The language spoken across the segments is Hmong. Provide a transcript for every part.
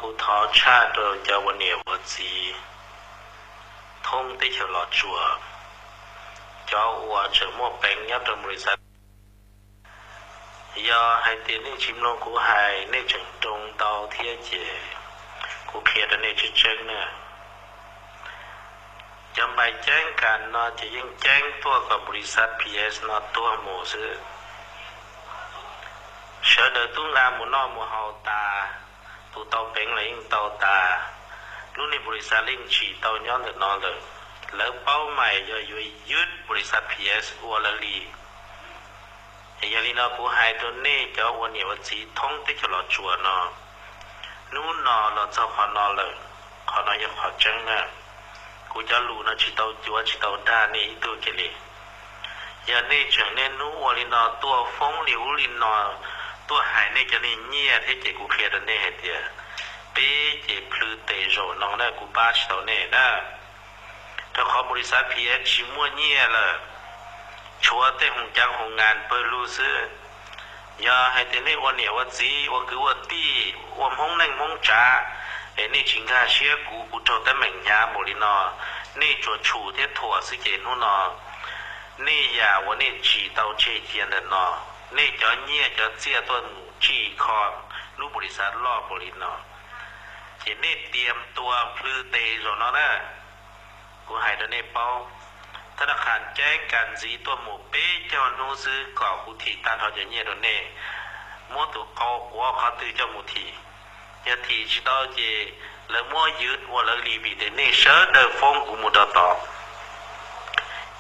Kuv thov tshaj rau cov ua niam ua txiv thoob teb chaws Los Tsuas, cov uas tseem muaj peev nyob rau npaus li xav, yog hais tias nej tsis mloog kuv hais, nej tseem nroo ntau thiab ces kuv qhia rau nej tseeb tseeb na. Cov npais ceeb kas no ces yeej ceeb tuaj kom npaus li xav P S no tuag mus xwb. Sawv daws tub nqa mus noj mus haus tas, tus tau peev los yeej tau tas. Lub niag npaus li xav yeej tsis tau nyob ntawm no lawm. Lawv paub mas yog yuav ywj npaus li xav P S ua lawv li. Yog li no kuv hais rau nej cov ua niam ua txiv thoob teb chaws Los Tsuas no, hnub no los txog qhov no lawm, qhov no yog qhov tseeb na. Kuv cov lus no tsis tau cuav tsis tau dag nej ib tug kiag li. Yog nej tseem niaj hnub ua li no tuaj foob li ub li no, tuaj hais nej cov niag nyiaj thiab ces kuv qhia rau nej hais tias peb ces plhws tes zaum no na kuv pab tsis tau nej na. Rau qhov npaus li xav P S tsis muaj nyiaj lawm, tshuav tej hoo cav hoo ngas pawg lug xwb. Yog hais tias nej ua niam ua txiv ua kwv ua tij ua Hmoob neej Hmoob tsav, es nej tsis nkag siab kuv, kuv raug teeb meem hnyav npaum li no, nej tsuas tshum thiab thuam xwb ces hnub no nej yam uas nej tsim tau tseg cia ntawm no, nej cov nyiaj cov txiaj tuaj mus tsij kho lub npaus li xav loj npaum li no, ces nej tias tua plhws tes zaum no na. Kuv hais rau nej paub, thab dab qhas ceeb kas ntxiv tuaj mus peb caug hnub xwb kom kuv thim tag nrho cov nyiaj rau nej. Muab tus qau quav qhov twg coj mus thim. Yog thim tsis tau ces lawv muab ywj ua lawv li vim tias nej sawv daws foob kuv mus rau tod.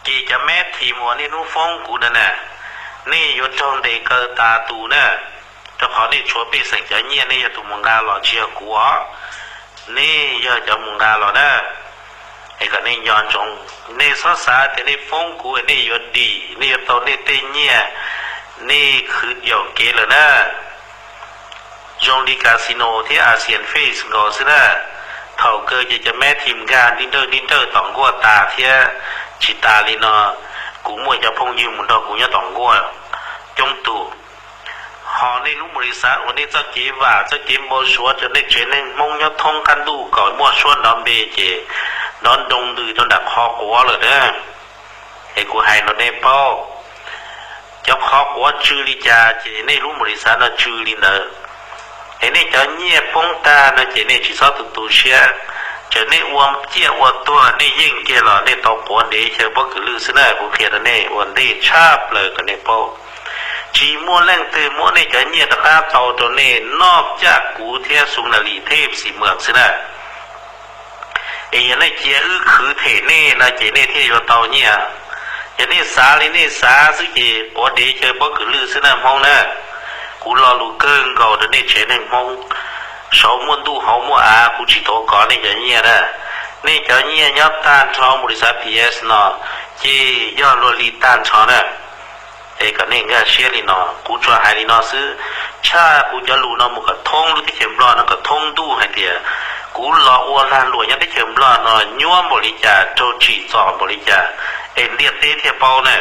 Ces cov mab thim uas niaj hnub foob kuv na na, nej yuav raug ntes kaw tas tus na, rau qhov nej tshuav pej xeem cov nyiaj, nej yog tus mus nqa los tsis yog kuv os, nej yog cov mus nqa los na. Es kom nej nco ntsoov, nej txhob xav tias nej foob kuv nej yuav dim, nej yuav tau nej tej nyiaj, nej khwv yaum kev lawm na. Zoo li casino thiab Asian Face nkaus xwb na. Thaum kawg ces cov mab thim nkag nti nrawj nti nrawj tom nkuaj tas thiab. Tsis tas li no, kuv muaj cov phooj ywg mus nrog kuv nyob tom nkuaj coob tus. Ho nej lub npaus li xav uas nej txoj kev vam txoj kev npau suav rau nej tsev neeg Hmoob nyob thoob qab ntuj kom muaj suab nrov npe ces nrov nroo ntws rau nram qhov quav lawm na. Es kuv hais rau nej paub, cov qhov quav tsw li cas ces nej lub npaus li xav no tsw li ntawd. Es nej cov nyiaj poob tag no ces nej tsis txhob tu tu siab, txawm nej ua ciaj ua tuag nej yeej kiag los nej tau quav ntev chaw pob kws lwj xwb na. Kuv qhia rau nej ua ntej tshaj plaws kom nej paub, tsis muaj leej twg muab nej cov nyiaj rov qab tau rau nej noj caj kuv thiab xu na li thej xis mws xwb na. Es yog nej cia wb khwv them nej no ces nej thiaj yuav tau nyiaj. Yog nej xav li nej xav xwb ces quav ntev chaw pob kws lwj xwb na Hmoob na. Kuv lo lus kawg nkaus rau nej tsev neeg Hmoob, saum muaj ntuj hauv muaj av, kuv tsis tuav kov nej cov nyiaj na. Nej cov nyiaj nyob tag nrho npaus li xav P S no ces yog luag li tag nrho na. Es kom nej nkag siab li no, kuv tsuas hais li no xwb, tshaj kuv cov lus no mus kom thoob lub teb chaws Nplog no kom thoob ntuj hais tias kuv los ua lag luam nyob teb chaws Nplog no nyuaj npaum li cas, raug tsim txom npaum li cas, es ntiaj teb thiaj paub na.